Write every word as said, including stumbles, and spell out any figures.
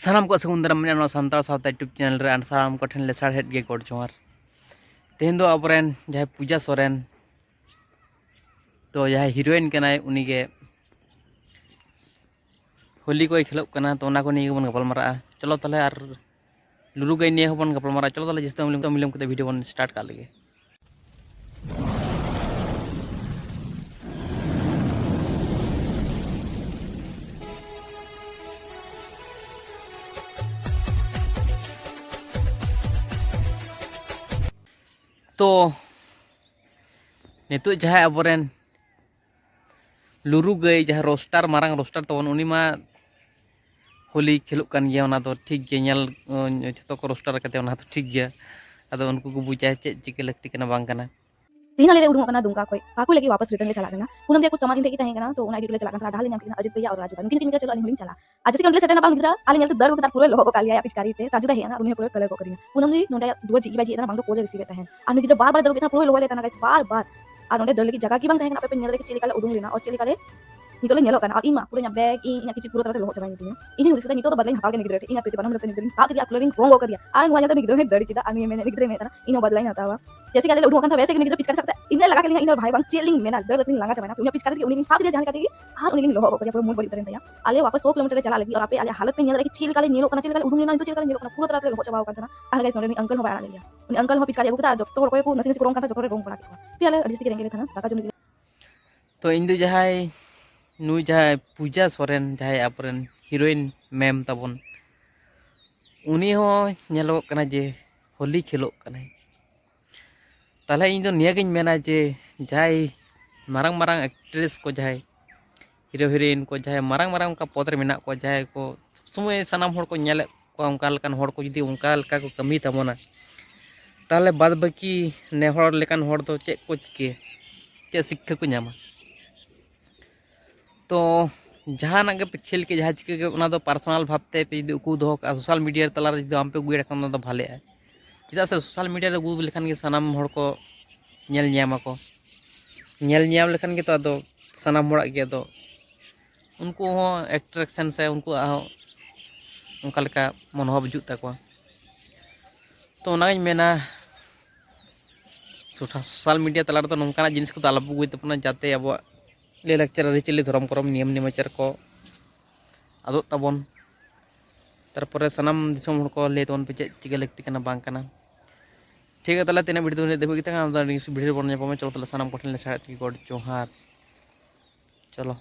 ᱥᱟᱱᱟᱢ ᱠᱚ ᱥᱟᱹᱜᱩᱱ ᱫᱟᱨᱟᱢ ᱢᱮᱱᱟᱜᱼᱟ ᱱᱚᱣᱟ ᱥᱟᱱᱛᱟᱲ ᱥᱟᱶᱛᱟ YouTube ᱪᱮᱱᱮᱞ ᱨᱮ, ᱟᱨ ᱥᱟᱱᱟᱢ ᱠᱚᱴᱷᱮᱱ ᱞᱮᱥᱟᱲᱦᱮᱫ ᱜᱮ ᱜᱚᱰ ᱡᱚᱦᱟᱨ᱾ ᱛᱮᱦᱮᱧ ᱫᱚ ᱟᱵᱚᱨᱮᱱ ᱡᱟᱦᱟᱸᱭ ᱯᱩᱡᱟ ᱥᱚᱨᱮᱱ, ᱛᱚ ᱡᱟᱦᱟᱸᱭ ᱦᱤᱨᱳᱭᱤᱱ ᱠᱟᱱᱟᱭ, ᱩᱱᱤᱜᱮ ᱦᱳᱞᱤ ᱠᱚᱭ ᱠᱷᱮᱞᱳᱜ ᱠᱟᱱᱟ, ᱛᱚ ᱚᱱᱟ ᱠᱚ ᱱᱤᱭᱮ ᱜᱮᱵᱚᱱ ᱜᱟᱯᱟᱞᱢᱟᱨᱟᱜᱼᱟ᱾ ᱪᱚᱞᱚ ᱛᱟᱦᱚᱞᱮ, ᱟᱨ ᱞᱩᱨᱩ ᱜᱟᱹᱭ ᱱᱤᱭᱮ ᱦᱚᱸᱵᱚᱱ ᱜᱟᱯᱟᱞᱢᱟᱨᱟᱜᱼᱟ᱾ ᱪᱚᱞᱚ ᱛᱟᱦᱚᱞᱮ, ᱡᱟᱹᱥᱛᱤ ᱵᱟᱝ ᱵᱤᱞᱚᱢ ᱠᱟᱛᱮ ᱵᱷᱤᱰᱤᱭᱳ ᱵᱚᱱ ᱥᱴᱟᱨᱴ ᱠᱟᱜ ᱞᱮᱜᱮ᱾ ᱛᱚ ᱱᱤᱛᱚᱜ ᱡᱟᱦᱟᱸᱭ ᱟᱵᱚᱨᱮᱱ ᱞᱩᱨᱩ ᱜᱟᱹᱭ, ᱡᱟᱦᱟᱸ ᱨᱳᱥᱴᱟᱨ, ᱢᱟᱨᱟᱝ ᱨᱳᱥᱴᱟᱨ ᱛᱟᱵᱚᱱ, ᱩᱱᱤ ᱢᱟ ᱦᱳᱞᱤ ᱠᱷᱮᱞᱳᱜ ᱠᱟᱱ ᱜᱮᱭᱟ, ᱚᱱᱟ ᱫᱚ ᱴᱷᱤᱠ ᱜᱮᱭᱟ, ᱧᱮᱞ, ᱡᱷᱚᱛᱚ ᱠᱚ ᱨᱳᱥᱴᱟᱨ ᱠᱟᱛᱮ, ᱚᱱᱟ ᱫᱚ ᱴᱷᱤᱠ ᱜᱮᱭᱟ᱾ ᱟᱫᱚ ᱩᱱᱠᱩ ᱠᱚ ᱵᱩᱡᱟ ᱪᱮᱫ ᱪᱤᱠᱟᱹ ᱞᱟᱹᱠᱛᱤ ᱠᱟᱱᱟ, ᱵᱟᱝ ᱠᱟᱱᱟ᱾ ᱛᱮᱦᱮᱧ ᱟᱞᱮ ᱞᱮ ᱩᱰᱩᱠᱚᱜ ᱠᱟᱱᱟ ᱫᱩᱢᱠᱟ ᱠᱷᱚᱱ᱾ ᱯᱟᱹᱠᱩᱲ ᱞᱟᱹᱜᱤᱫ ᱣᱟᱯᱟᱥ ᱨᱤᱴᱟᱨᱱ ᱞᱮ ᱪᱟᱞᱟᱜ ᱠᱟᱱᱟ᱾ ᱯᱩᱱᱟᱢ ᱫᱤ ᱟᱠᱚ ᱥᱟᱢᱟᱱ ᱤᱧ ᱴᱷᱮᱡ ᱜᱮ ᱛᱟᱦᱮᱸ ᱠᱟᱱᱟ, ᱛᱚ ᱚᱱᱟ ᱤᱫᱤ ᱠᱟᱛᱮ ᱞᱮ ᱪᱟᱞᱟᱜ ᱠᱟᱱ ᱛᱟᱦᱮᱱᱟ᱾ ᱰᱟᱦᱟᱨ ᱞᱮ ᱧᱟᱢ ᱠᱮᱫᱟ, ᱟᱡᱤᱛ ᱵᱷᱟᱭᱭᱟ ᱟᱨ ᱨᱟᱡᱩ ᱫᱟ, ᱱᱩᱠᱤᱱ ᱛᱤᱱ ᱡᱚᱱ ᱜᱮ ᱪᱚᱞᱚ ᱟᱞᱤᱧ ᱦᱚᱸᱞᱤᱧ ᱪᱟᱞᱟᱜᱼᱟ᱾ ᱟᱨ ᱡᱮᱭᱥᱮ ᱠᱤ ᱚᱸᱰᱮ ᱞᱮ ᱥᱮᱴᱮᱨ ᱮᱱᱟ, ᱵᱟᱝ ᱞᱩᱜᱽᱲᱤ ᱫᱟᱨ ᱯᱩᱨᱟᱹ ᱞᱚᱦᱚᱫ ᱜᱚᱫ ᱠᱟᱜ ᱞᱮᱭᱟ ᱯᱤᱪᱠᱟᱨᱤ ᱛᱮ᱾ ᱨᱟᱡᱩ ᱫᱟ ᱦᱮᱡ ᱮᱱᱟ, ᱟᱨ ᱩᱱᱤ ᱦᱚᱸ ᱯᱩᱨᱟᱹ ᱠᱟᱞᱟᱨ ᱜᱚᱫ ᱠᱟᱫᱤᱧᱟ᱾ ᱯᱩᱱᱟᱢ ᱫᱤ ᱱᱚᱰᱮ ᱫᱩᱣᱟᱹᱨ ᱡᱷᱤᱡ ᱜᱮ ᱵᱟᱭ ᱡᱷᱤᱡ ᱮᱫ ᱛᱟᱦᱮᱱᱟ, ᱵᱟᱝ ᱫᱚ ᱠᱚᱞ ᱮ ᱨᱤᱥᱤᱵᱷ ᱮᱫ ᱛᱟᱦᱮᱱ᱾ ᱟᱨ ᱱᱩᱭ ᱜᱤᱫᱽᱨᱟᱹ ᱵᱟᱨ ᱵᱟᱨ ᱫᱟᱹᱲ ᱠᱮᱫ ᱛᱟᱦᱮᱱᱟ, ᱯᱩᱨᱟᱹ ᱞᱚᱦᱚᱫ ᱞᱮ ᱛᱟᱦᱮᱱᱟ, ᱜᱟᱭᱥ, ᱵᱟᱨ ᱵᱟᱨ᱾ ᱟᱨ ᱱᱚᱰᱮ ᱫᱟᱹᱲ ᱞᱟᱹᱜᱤᱫ ᱡᱟᱭᱜᱟ ᱜᱮ ᱵᱟᱝ ᱛᱟᱦᱮᱸ ᱠᱟᱱᱟ, ᱟᱯᱮ ᱯᱮ ᱧᱮᱞ ᱫᱟᱲᱮᱭᱟᱜ ᱠᱟᱱᱟ ᱪᱮᱫ ᱞᱮᱠᱟ ᱞᱮ ᱩᱰᱩᱝ ᱞᱮᱱᱟ ᱟᱨ ᱪᱮᱫ ᱞᱮᱠᱟ ᱞᱮ ᱱᱤᱛᱚᱜ ᱞᱮ ᱧᱮᱞᱚᱜ ᱠᱟᱱᱟ᱾ ᱟᱨ ᱤᱧ ᱢᱟ ᱯᱩᱨᱟᱹ ᱤᱧᱟᱜ ᱵᱮᱜᱽ, ᱤᱧ, ᱤᱧᱟᱜ ᱠᱤᱪᱨᱤᱡ ᱯᱩᱨᱟᱹ ᱛᱟᱞᱟ ᱛᱮ ᱞᱚᱦᱚᱫ ᱪᱟᱵᱟᱭᱮᱱ ᱛᱤᱧᱟ᱾ ᱤᱧ ᱦᱚᱸᱧ ᱦᱩᱫᱤᱥ ᱠᱮᱫᱟ, ᱱᱤᱛᱚᱜ ᱫᱚ ᱵᱟᱫᱞᱟᱧ ᱦᱟᱛᱟᱣ ᱜᱮ ᱱᱩᱭ ᱜᱤᱫᱽᱨᱟᱹ ᱴᱷᱮᱡ᱾ ᱤᱧᱟᱜ ᱯᱮᱴᱤ ᱵᱟᱱᱟᱢ ᱦᱤᱞᱟᱹᱣ ᱛᱮ ᱱᱩᱭ ᱜᱤᱫᱽᱨᱟᱹᱧ ᱥᱟᱵ ᱠᱮᱫᱮᱭᱟ ᱟᱨ ᱠᱩᱞᱟᱨᱤᱧ ᱨᱚᱝ ᱜᱚᱫ ᱠᱟᱫᱮᱭᱟ᱾ ᱟᱨ ᱱᱚᱣᱟ ᱧᱮᱞᱛᱮ ᱩᱱᱤ ᱜᱤᱫᱽᱨᱟᱹ ᱦᱚᱸᱭ ᱫᱟᱹᱲ ᱠᱮᱫᱟ᱾ ᱟᱨ ᱱᱩᱭ ᱢᱮᱱᱮᱫ, ᱩᱱᱤ ᱜᱤᱫᱽᱨᱟᱹᱭ ᱢᱮᱱᱮᱫ ᱛᱟᱦᱮᱱᱟ, ᱤᱧ ᱦᱚᱸ ᱵᱟᱫᱞᱟᱧ ᱦᱟᱛᱟᱣᱟ᱾ ᱡᱮᱭᱥᱮ ᱠᱤ ᱟᱞᱮ ᱞᱮ ᱩᱰᱩᱠᱚᱜ ᱠᱟᱱ ᱛᱟᱦᱮᱸ, ᱣᱮᱭᱥᱮ ᱜᱮ ᱩᱱᱤ ᱜᱤᱫᱽᱨᱟᱹ ᱯᱤᱪᱠᱟᱨ ᱥᱟᱵ ᱠᱟᱛᱮ ᱤᱧ ᱞᱟᱜᱟ ᱠᱮᱫ ᱞᱤᱧᱟ, ᱤᱧ ᱫᱚ ᱵᱷᱟᱭ ᱵᱟᱝ ᱪᱮᱫ ᱞᱤᱧ ᱢᱮᱱᱟ, ᱫᱟᱹᱲ ᱠᱟᱛᱮ ᱞᱤᱧ ᱞᱟᱸᱜᱟ ᱪᱟᱵᱟᱭᱮᱱᱟ᱾ ᱩᱱᱤ ᱯᱤᱪᱠᱟᱨ ᱛᱮᱜᱮ ᱩᱱᱤ ᱞᱤᱧ ᱥᱟᱵ ᱠᱮᱫᱮᱭᱟ ᱡᱟᱦᱟᱸ ᱞᱮᱠᱟ ᱛᱮᱜᱮ, ᱟᱨ ᱩᱱᱤ ᱞᱤᱧ ᱞᱚᱦᱚᱫ ᱜᱚᱫ ᱠᱮᱫᱮᱭᱟ, ᱯᱩᱨᱟᱹ ᱢᱩᱰ ᱵᱟᱹᱲᱤᱡ ᱩᱛᱟᱹᱨᱮᱱ ᱛᱟᱭᱟ᱾ ᱟᱞᱮ ᱣᱟᱯᱟᱥ ᱥᱚ ᱠᱤᱞᱳᱢᱤᱴᱟᱨ ᱞᱮ ᱪᱟᱞᱟᱜ ᱞᱟᱹᱜᱤᱫ, ᱟᱨ ᱟᱯᱮ ᱟᱞᱮ ᱦᱟᱞᱚᱛ ᱯᱮ ᱧᱮᱞ ᱫᱟᱲᱮᱭᱟᱜ ᱠᱟᱱᱟ ᱪᱮᱫ ᱞᱮᱠᱟ ᱞᱮ ᱧᱮᱞᱚᱜ ᱠᱟᱱᱟ, ᱪᱮᱫ ᱞᱮᱠᱟ ᱞᱮ ᱩᱰᱩᱝ ᱞᱮᱱᱟ, ᱱᱤᱛᱚᱜ ᱪᱮᱫ ᱞᱮᱠᱟ ᱞᱮ ᱧᱮᱞᱚᱜ ᱠᱟᱱᱟ, ᱯᱩᱨᱟᱹ ᱛᱟᱞᱟ ᱛᱮᱞᱮ ᱞᱚᱦᱚᱫ ᱪᱟᱵᱟᱣ ᱟᱠᱟᱱ ᱛᱟᱦᱮᱱᱟ᱾ ᱛᱟᱦᱞᱮ ᱜᱟᱭᱥ, ᱱᱚᱰᱮ ᱨᱤᱱᱤᱡ ᱟᱝᱠᱮᱞ ᱦᱚᱸ ᱵᱟᱭ ᱟᱲᱟᱜ ᱞᱮᱫ ᱞᱮᱭᱟ᱾ ᱩᱱᱤ ᱟᱝᱠᱮᱞ ᱦᱚᱸ ᱯᱤᱪᱠᱟᱨ ᱟᱹᱜᱩ ᱠᱮᱫᱟ ᱟᱨ ᱡᱚᱛᱚ ᱦᱚᱲ ᱠᱚ ᱠᱚ ᱱᱟᱥᱮ ᱱᱟᱥᱮ ᱠᱚ ᱨᱚᱝ ᱠᱟᱱ ᱛᱟᱦᱮᱸ, ᱡᱚᱛᱚ ᱦᱚᱲ ᱨᱚᱝ ᱵᱟᱲᱟ ᱠᱮᱫ ᱠᱚᱣᱟ᱾ ᱯᱷᱤᱨ ᱟᱞᱮ ᱟᱹᱰᱤ ᱡᱟᱹᱥᱛᱤ ᱜᱮ ᱨᱮᱸᱜᱮᱡ ᱞᱮ ᱛᱟᱦᱮᱱᱟ, ᱫᱟᱠᱟ ᱡᱚᱢ ᱞᱟᱹᱜᱤᱫ᱾ ᱛᱚ ᱤᱧ ᱫᱚ ᱡᱟᱦᱟᱸᱭ, ᱱᱩᱭ ᱡᱟᱦᱟᱸᱭ ᱯᱩᱡᱟ ᱥᱚᱨᱮᱱ, ᱡᱟᱦᱟᱸᱭ ᱟᱵᱚᱨᱮᱱ ᱦᱤᱨᱳᱭᱤᱱ ᱢᱮᱢ ᱛᱟᱵᱚᱱ, ᱩᱱᱤ ᱦᱚᱸ ᱧᱮᱞᱚᱜᱚᱜ ᱠᱟᱱᱟ ᱡᱮ ᱦᱳᱞᱤ ᱠᱷᱮᱞᱳᱜ ᱠᱟᱱᱟᱭ᱾ ᱛᱟᱦᱚᱞᱮ ᱤᱧ ᱫᱚ ᱱᱤᱭᱟᱹᱜᱤᱧ ᱢᱮᱱᱟ ᱡᱮ ᱡᱟᱦᱟᱸᱭ ᱢᱟᱨᱟᱝ ᱢᱟᱨᱟᱝ ᱮᱠᱴᱨᱮᱥ ᱠᱚ, ᱡᱟᱦᱟᱸᱭ ᱦᱤᱨᱳ ᱦᱤᱨᱳᱭᱤᱱ ᱠᱚ, ᱡᱟᱦᱟᱸᱭ ᱢᱟᱨᱟᱝ ᱢᱟᱨᱟᱝ ᱚᱱᱠᱟ ᱯᱚᱫᱽ ᱨᱮ ᱢᱮᱱᱟᱜ ᱠᱚᱣᱟ, ᱡᱟᱦᱟᱸᱭ ᱠᱚ ᱥᱚᱵ ᱥᱚᱢᱚᱭ ᱥᱟᱱᱟᱢ ᱦᱚᱲ ᱠᱚ ᱧᱮᱞᱮᱫ ᱠᱚᱣᱟ, ᱚᱱᱠᱟ ᱞᱮᱠᱟᱱ ᱦᱚᱲ ᱠᱚ ᱡᱩᱫᱤ ᱚᱱᱠᱟ ᱞᱮᱠᱟ ᱠᱚ ᱠᱟᱹᱢᱤ ᱛᱟᱵᱚᱱᱟ, ᱛᱟᱦᱚᱞᱮ ᱵᱟᱫ ᱵᱟᱹᱠᱤ ᱱᱮ ᱦᱚᱲ ᱞᱮᱠᱟᱱ ᱦᱚᱲ ᱫᱚ ᱪᱮᱫ ᱠᱚ ᱪᱤᱠᱟᱹᱭᱟ? ᱪᱮᱫ ᱥᱤᱠᱠᱷᱟ ᱠᱚ ᱧᱟᱢᱟ? ᱛᱚ ᱡᱟᱦᱟᱱᱟᱜ ᱜᱮᱯᱮ ᱠᱷᱮᱞ ᱠᱮᱫ, ᱡᱟᱦᱟᱸ ᱪᱤᱠᱟᱹ ᱜᱮ, ᱚᱱᱟ ᱫᱚ ᱯᱟᱨᱥᱚᱱᱟᱞ ᱵᱷᱟᱵᱽ ᱛᱮ ᱯᱮ ᱡᱩᱫᱤ ᱩᱠᱩ ᱫᱚᱦᱚ ᱠᱟᱜᱼᱟ, ᱥᱳᱥᱟᱞ ᱢᱤᱰᱤᱭᱟ ᱛᱟᱞᱟ ᱨᱮ ᱡᱩᱫᱤ ᱵᱟᱝ ᱯᱮ ᱟᱹᱜᱩᱭᱟ, ᱮᱸᱰᱮᱠᱷᱟᱱ ᱚᱱᱟ ᱫᱚ ᱵᱷᱟᱞᱮᱜᱼᱟ᱾ ᱪᱮᱫᱟᱜ ᱥᱮ ᱥᱳᱥᱟᱞ ᱢᱤᱰᱤᱭᱟ ᱨᱮ ᱟᱹᱜᱩ ᱞᱮᱠᱷᱟᱱ ᱜᱮ ᱥᱟᱱᱟᱢ ᱦᱚᱲ ᱠᱚ ᱧᱮᱞ ᱧᱟᱢ ᱟᱠᱚ᱾ ᱧᱮᱞ ᱧᱟᱢ ᱞᱮᱠᱷᱟᱱ ᱜᱮᱛᱚ ᱟᱫᱚ ᱥᱟᱱᱟᱢ ᱦᱚᱲᱟᱜ ᱜᱮ ᱟᱫᱚ ᱩᱱᱠᱩ ᱦᱚᱸ ᱮᱴᱨᱮᱠᱥᱮᱱ ᱥᱮ ᱩᱱᱠᱩᱣᱟᱜ ᱦᱚᱸ ᱚᱱᱠᱟ ᱞᱮᱠᱟ ᱢᱚᱱᱳᱵᱷᱟᱵ ᱦᱤᱡᱩᱜ ᱛᱟᱠᱚᱣᱟ᱾ ᱛᱚ ᱚᱱᱟᱜᱤᱧ ᱢᱮᱱᱟ, ᱥᱳᱥᱟᱞ ᱢᱤᱰᱤᱭᱟ ᱛᱟᱞᱟ ᱨᱮᱫᱚ ᱱᱚᱝᱠᱟᱱᱟᱜ ᱡᱤᱱᱤᱥ ᱠᱚᱫᱚ ᱟᱞᱚ ᱵᱚ ᱟᱹᱜᱩᱭ ᱛᱟᱵᱚᱱᱟ, ᱡᱟᱛᱮ ᱟᱵᱚᱣᱟᱜ ᱞᱟᱹᱭ ᱞᱟᱠᱪᱟᱨ, ᱟᱹᱨᱤᱪᱟᱹᱞᱤ, ᱫᱷᱚᱨᱚᱢ ᱠᱚᱨᱚᱢ, ᱱᱤᱭᱚᱢ ᱱᱮᱢᱟᱪᱟᱨ ᱠᱚ ᱟᱫᱚᱜ ᱛᱟᱵᱚᱱ᱾ ᱛᱟᱨᱯᱚᱨᱮ ᱥᱟᱱᱟᱢ ᱫᱤᱥᱚᱢ ᱦᱚᱲ ᱠᱚ ᱞᱟᱹᱭ ᱛᱟᱵᱚᱱ ᱯᱮ ᱪᱮᱫ ᱪᱤᱠᱟᱹ ᱞᱟᱹᱠᱛᱤ ᱠᱟᱱᱟ, ᱵᱟᱝ ᱠᱟᱱᱟ᱾ ᱴᱷᱤᱠ ᱜᱮᱭᱟ, ᱛᱟᱦᱚᱞᱮ ᱛᱮᱦᱮᱧᱟᱜ ᱵᱷᱤᱰᱤᱭᱳ ᱫᱚ ᱱᱤᱱᱟᱹᱜ ᱫᱷᱟᱹᱵᱤᱡ ᱜᱮ ᱛᱟᱦᱮᱸ ᱠᱟᱱᱟ᱾ ᱟᱫᱚ next ᱵᱷᱤᱰᱤᱭᱳ ᱨᱮᱵᱚᱱ ᱧᱟᱯᱟᱢᱟ᱾ ᱪᱚᱞᱚ ᱛᱟᱦᱚᱞᱮ ᱥᱟᱱᱟᱢ ᱠᱚᱴᱷᱮᱱ ᱞᱮ ᱪᱷᱟᱲᱟᱣᱮᱫ ᱜᱮ ᱜᱚᱰ ᱡᱚᱦᱟᱨ᱾ ᱪᱚᱞᱚ᱾